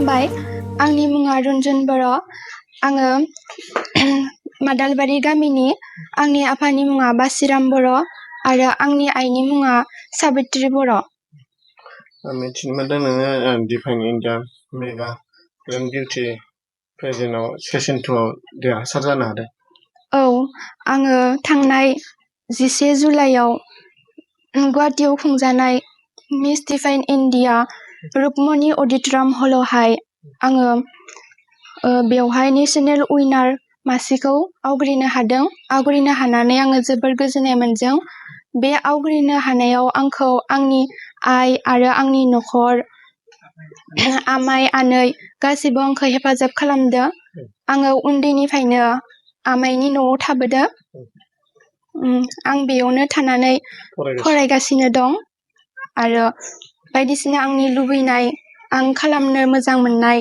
खुलुमबाय आंनि मुङा रन्जन बर' आङो मादालबारि गामिनि आंनि आफानि मुङा बासिराम बर' आरो आंनि आइनि मुङा साबित्री बर'। मिथिनो मोनदों नोङो define India mega film beauty पेजेन्टआव सेसन 2 आव देरहासार जानो हादों। औ आङो थांनाय 10 जुलाइआव गुवाहाटीआव खुंजानाय miss define India Rukmini auditorium हलावहाय आङो बेवहाय नेशनेल उइनार मासिखौ आवग्रिनो हादों। आवग्रिनो हानानै आङो जोबोर गोजोननाय मोनदों। बे आवग्रिनो हानायाव आंखौ आंनि आइ आरो आंनि नखर आमाइ आनै गासिबो आंखौ हेफाजाब खालामदों। आङो उन्दैनिफ्रायनो आमाइनि न'आव थाबोदों। आं बेयावनो थानानै फरायगासिनो दं आरो बायदिसिना आंनि लुबैनाय आं खालामनो मोजां मोननाय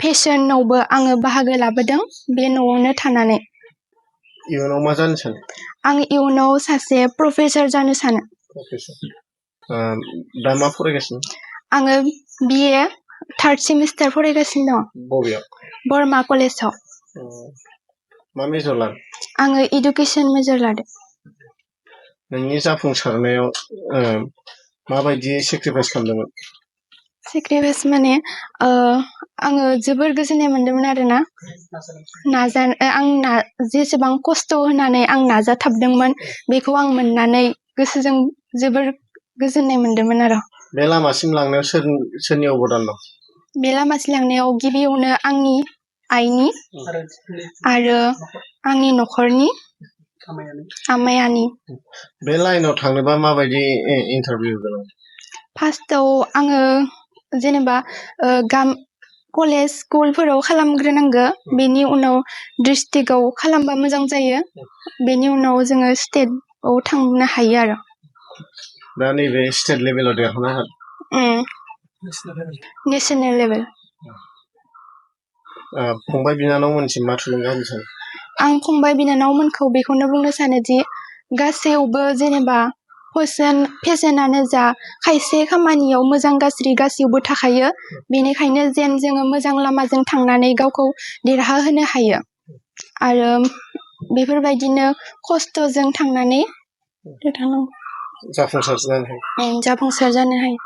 फेशनावबो आङो बाहागो लाबोदों बे न'आवनो थानानै। इयुनाव मा जानो सानो? आं इयुनाव सासे प्रफेसार जानो सानो। दा मा फरायगासिनो? आङो BA 3rd सेमिस्टार फरायगासिनो दं। बबेयाव? बरमा कलेजाव। मा मेजर लादों? आङो इडुकेसन मेजर लादों। नोंनि जाफुंसारनायाव माबायदि सेक्रिफाइस खालामदोंमोन? सेक्रिफाइस माने आङो जोबोर गोजोननाय मोनदोंमोन आरोना। आं जेसेबां खस्थ' होनानै आं नाजाथाबदोंमोन बेखौ आं मोननानै गोसोजों जोबोर गोजोननाय मोनदोंमोन आरो। बे लामासिम लांनायाव सोरनि अबदान दं? बे लामासिम लांनायाव गिबियावनो आंनि आइनि आरो आंनि नखरनि आमाइयानि। बे लाइनाव थांनोबा माबायदि इन्टारभिउ होगोन? फार्स्टआव आङो जेनेबा कलेज स्कुलफोराव खालामग्रोनांगो। बेनि उनाव डिस्ट्रिक्टआव खालामबा मोजां जायो। बेनि उनाव जोङो स्टेटआव थांनो हायो आरो। दा नैबे स्टेट लेभेलाव देरहानो हादों। National level. फंबाय बिनानावमोनसिम मा थुलुंगा होनो सानो? आं फंबाय बिनानावमोनखौ बेखौनो बुंनो सानोदि गासैयावबो जेनेबा फेशनानो जा खायसे खामानियाव मोजां गाज्रि गासैयावबो थाखायो। बेनिखायनो जेन जोङो मोजां लामाजों थांनानै गावखौ देरहाहोनो हायो आरो बेफोरबायदिनो खस्थ'जों थांनानै जाफुंसार जानो हायो।